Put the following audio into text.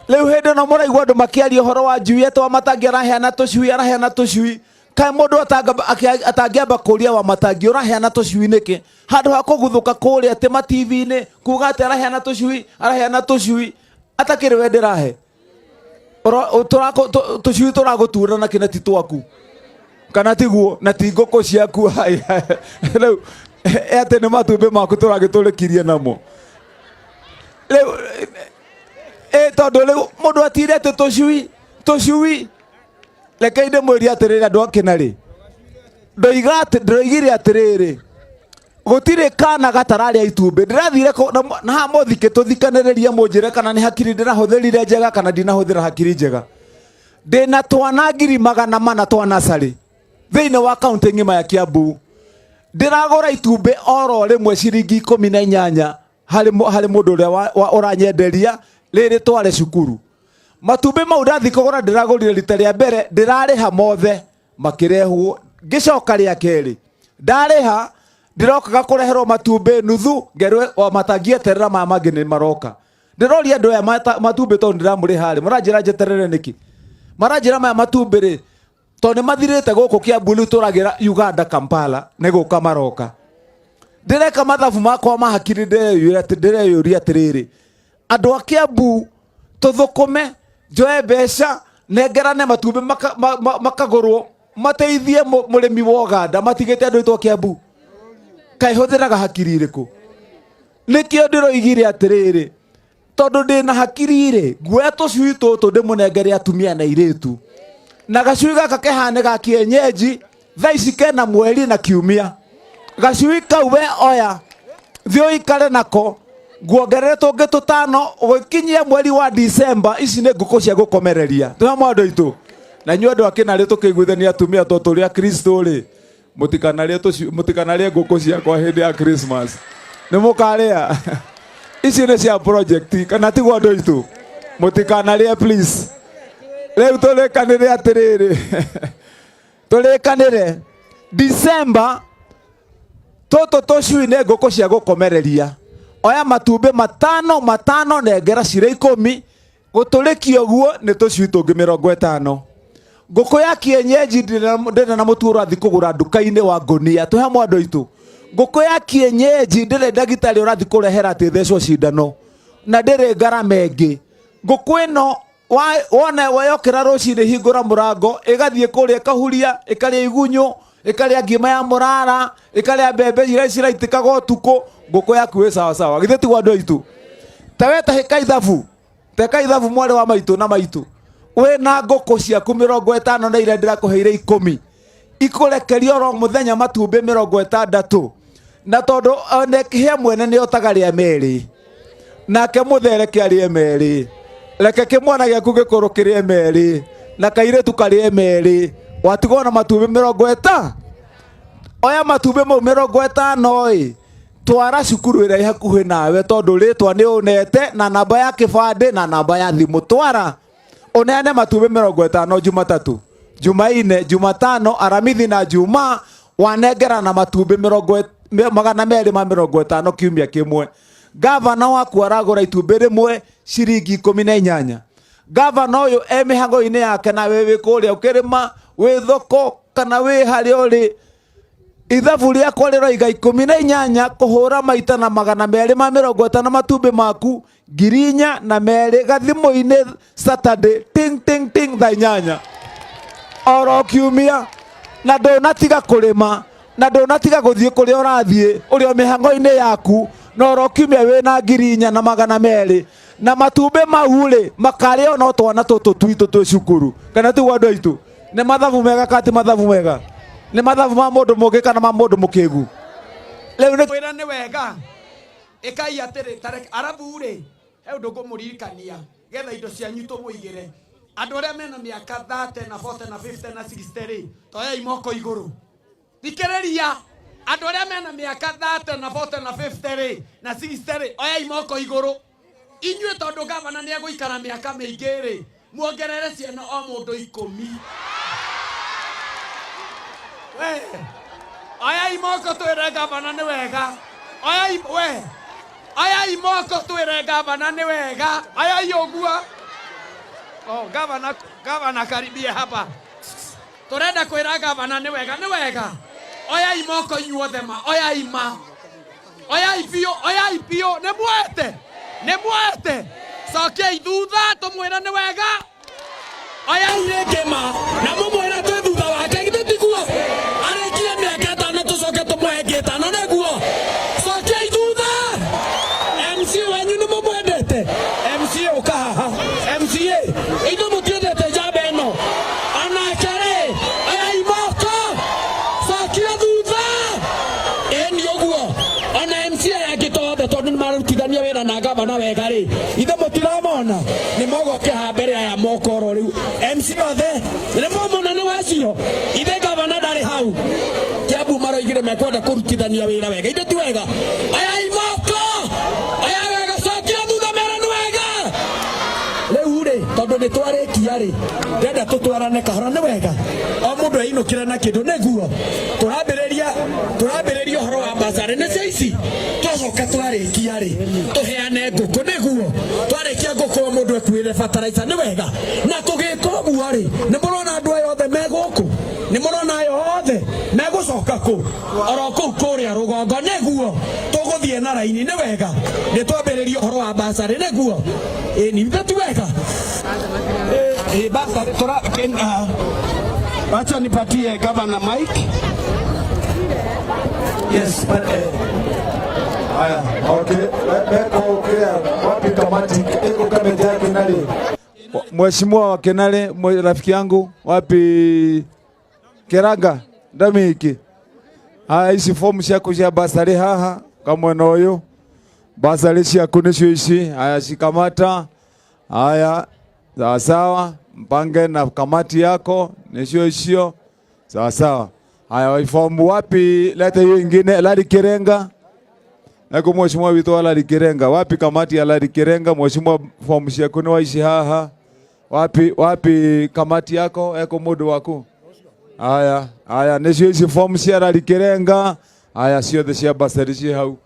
Rĩu hĩndĩ ĩno mũraigua andũ makĩaria ũhoro wa njui atĩ Wamatangi araheana tũcui, araheana tũcui. Kaĩ mũndũ atangĩamba kũria Wamatangi ũraheana tũcui nĩkĩ? Handũ ha kũguthũka kũrĩa atĩ ma TV-inĩ kuga atĩ araheana tũcui, araheana tũcui, atakĩrĩ we ndĩrahe. Tũcui tũragũtura nakĩ na ti twaku? Kana tiguo na ti ngũkũ ciaku? Rĩu atĩ nĩ matumbĩ maku tũragĩtũrĩkirie namo. Rĩu ĩ tondũ rĩu mũndũ atire atĩ tũcui tũcui. Rekei ndĩmwĩrie atĩrĩrĩ andũ a Kĩnarĩ, ndoiga atĩ ndĩroigire atĩrĩrĩ, gũtirĩ kana gatararĩa itumbĩ. Ndĩrathire na haha mũthike tũthikanĩrĩrie mũnjĩre kana nĩ hakiri ndĩrahũthĩrire njega kana ndinahũthĩra hakiri njega. Ndĩna twana 400,000 twa nasarĩ thĩinĩ wa kaunti ng'ima ya Kiambu. Ndĩragũra itumbĩ oro rĩmwe ciringi 18 harĩ mũndũ ũrĩa ũranyenderia rĩrĩ tware cukuru. Matumbĩ mau ndathiĩ kũgũra ndĩragũrire rita rĩa mbere ndĩrarĩha mothe makĩrehwo. Ngĩcoka rĩa kerĩ ndarĩha ndĩrokaga kũreherwo matumbĩ nuthu ngerwe o matangi eterera maya mangĩ nĩ maroka. Ndĩroria andũ aya matumbĩ tondũ ndĩramũrĩha rĩ, mũranjĩra njeterere nĩkĩ? Maranjĩra maya matumbĩ rĩ, tondũ nĩ mathirĩte gũkũ Kiambu rĩu tũragĩra Uganda Kampala nĩ gũka maroka. Ndĩreka mathabu makwa ma hakiri ndĩreyũria atĩrĩrĩ, andũ a Kiambu tũthũkũme, njoe mbeca nengerane matumbĩ makagũrwo mateithie mũrĩmi wa Uganda matigĩte andũ aitũ a Kiambu. Kaĩ hũthĩraga hakiri irĩkũ? Nĩkĩo ndĩroigire atĩrĩrĩ, tondũ ndĩna hakiri rĩ, nguoya tũcui tũtũ ndĩmũnengere atumia na airĩtu. Na gacui gaka kehane ga kienyeji, thaa ici kena mweri na kiumia. Gacui kau we oya, thiĩ ũikare nako, nguongerere tũngĩ tũtano, ũgĩkinyia mweri wa Disemba, ici nĩ ngũkũ cia gũkomereria. Twĩ hamwe andũ aitũ? Na inyuĩ andũ a Kĩnarĩ tũkĩiguithania atumia tondũ tũrĩ a Kristo rĩ, mũtikanarĩe tũcu, mũtikanarĩe ngũkũ ciakwa hĩndĩ ya Christmas. Nĩ mũkarĩa? Ici nĩ cia project, kana tiguo andũ aitũ? Mũtikanarĩe please. Rĩu tũrĩkanĩre atĩrĩrĩ, tũrĩkanĩre December tũtũ tũcui nĩ ngũkũ cia gũkomereria. Oya matumbĩ matano matano nengera cirĩ 10, gũtũrĩkia ũguo nĩ tũcui tũngĩ 50. Ngũkũ ya kienyeji ndĩrĩ na mũtu ũrathiĩ kũgũra nduka-inĩ wa ngũnia. Twĩ hamwe andũ aitũ? Ngũkũ ya kienyeji ndĩrĩ ndagĩtarĩ ũrathiĩ kũrehera atĩ thecwo cindano, na ndĩrĩ ngarama ĩngĩ. Ngũkũ ĩno wona wayokĩra rũcinĩ, hingũra mũrango, ĩgathiĩ kũrĩa ĩkahuria, ĩkarĩa igunyũ, ĩkarĩa ngima ya mũrara, ĩkarĩa mbembe iria ciraitĩkaga ũtukũ. Ngũkũ yaku ĩ sawa sawa. Githĩ tiguo andũ aitũ? Ta we tahĩka ithabu, teka ithabu mwarĩ wa maitũ na maitũ. Wĩna ngũkũ ciaku 50 na iria ndĩrakũheire 10, ikũrekeria oro mũthenya matumbĩ 60. Na tondũ one kĩhĩa mwene nĩ otaga rĩa merĩ, nake mũthere kĩarĩe merĩ, reke kĩmwana gĩaku gĩkũrũ kĩrĩe merĩ, na kairĩtu karĩe merĩ, watigwo na matumbĩ mĩrongo ĩta. Oya matumbĩ mau 50 ĩ, twara cukuru ĩrĩa ĩ hakuhĩ nawe, tondũ rĩtwa nĩ ũnete na namba ya kĩbandĩ na namba ya thimũ. Twara ũneane matumbĩ 50 Jumatatũ, Jumaine, Jumatano, Aramithi na Jumaa, wanengera na matumbĩ 250 kiumia kĩmwe. Gavana waku aragũra itumbĩ rĩmwe ciringi 18. Gavana ũyũ e mĩhango-inĩ yake, nawe wĩ kũrĩa ũkĩrĩma, wĩ thoko kana wĩ harĩa ũrĩ. Ithabu rĩakwa rĩroiga 18 kũhũra maita na 250 matumbĩ maku 4,002 gathimũ-inĩ Saturday ting ting ting thaa inyanya oro kiumia, na ndũnatiga kũrĩma na ndũnatiga gũthiĩ kũrĩa ũrathiĩ ũrĩ o mĩhango-inĩ yaku, na oro kiumia wĩna 4,200 na matumbĩ mau rĩ makarĩo no twana tũtũ twitũ twĩ cukuru. Kana tiguo andũ aitũ? Nĩ mathabu mega kana ti mathabu mega? Nĩ mathabu ma mũndũ mũgĩ kana ma mũndũ mũkĩgu? Rĩu nĩ Wĩra nĩ wega. Ĩkai atĩrĩ, tareke arabu rĩ, he ũndũ ngũmũririkania getha indo cianyu tũmũigĩre. Andũ arĩa mena mĩaka 30 na 40 na 50 na 60 rĩ, toyai moko igũrũ. Thikĩrĩria, andũ arĩa mena mĩaka 30 na 40 na 50 rĩ, na 60 rĩ, oyai moko igũrũ. Inyuĩ tondũ gavana nĩ egũikara mĩaka mĩingĩ rĩ, muongerere ciana o mũndũ 10. We, oyai moko twĩre gavana nĩ wega. Oyai, we, oyai moko twĩre gavana nĩ wega. Oyai ũguo. Oh, gavana, gavana karibie hapa. Turenda kwira gavana nĩ wega, nĩ wega. Oyai moko inyuothe ma, oyai ma. Oyai biũ, oyai biũ, nĩ muoete. Nĩ muoete. Cokiai thutha tũmwĩre nĩ wega. Oyai rĩngĩ ma na mũmwĩre twĩ thutha wake githĩ tiguo arĩkie mĩaka ĩtano tũcoke tũmũhe ĩngĩ ĩtano nĩguo cokiai thutha MCA wanyu nĩ mũmwendete MCA ũka haha MCA ithuĩ mũtiendete njamba ĩno onake rĩ oyai moko cokia thutha ĩni ũguo ona MCA yangĩ tothe tondũ nĩ marutithania wĩra na gavana wega rĩ ithe mũtiramona nĩ mogoke haha mbere aya mokoro rĩu MC othe nĩ momona nĩ wacio ithe gavana ndarĩ hau Kiambu maroigire mekwenda kũrutithania wĩra wega ithe ti wega aya imoko aya wega cokia thutha mera nĩ wega rĩu rĩ tondũ nĩ twarĩkia rĩ ndenda tũtwarane kahora nĩ wega o mũndũ ainũkĩre na kĩndũ nĩguo tũrambĩrĩria tũrambĩrĩria ũhoro wa basarĩ nĩ cia ici twacoka twarĩkia rĩ tũheane ngũkũ nĩguo twarĩkia ngũkũ o mũndũ ekuĩre bataraica nĩ wega na tũgĩka ũguo rĩ nĩ mũrona andũ aya othe me gũkũ nĩ mũrona aya othe megũcoka kũ oro kũu kũrĩa rũgongo nĩguo tũgũthiĩ na raini nĩ wega nĩ twambĩrĩria ũhoro wa basarĩ nĩguo ĩni ithe ti wega Eh, basari tora ken, wacha nipatie governor Mike. Yes, but Haya, okay. Beko clear. Wapi kamati iko kamati ya Kinale? Mheshimiwa wa Kinale, rafiki yangu, wapi Kiranga ndamiki. Haya, ici fomu ciaku cia basarĩ haha kamwena ũyũ basarĩ ciaku nĩcio ici. Haya, shikamata. Haya, sawa sawa, mpange na kamati yako nĩcio icio. Sawa sawa. Haya, fomu wapi? Leta hiyo ingine. Lari Kirenga. Nako mheshimiwa witũ wa Larry Kirenga, wapi kamati ya Larry Kirenga? Mheshimiwa fomu ciaku nĩ waici haha. Wapi wapi kamati yako eko mũndũ waku? Haya, haya nĩcio ici fomu cia Larry Kirenga. Haya ciothe cia basarĩ ciĩ hau.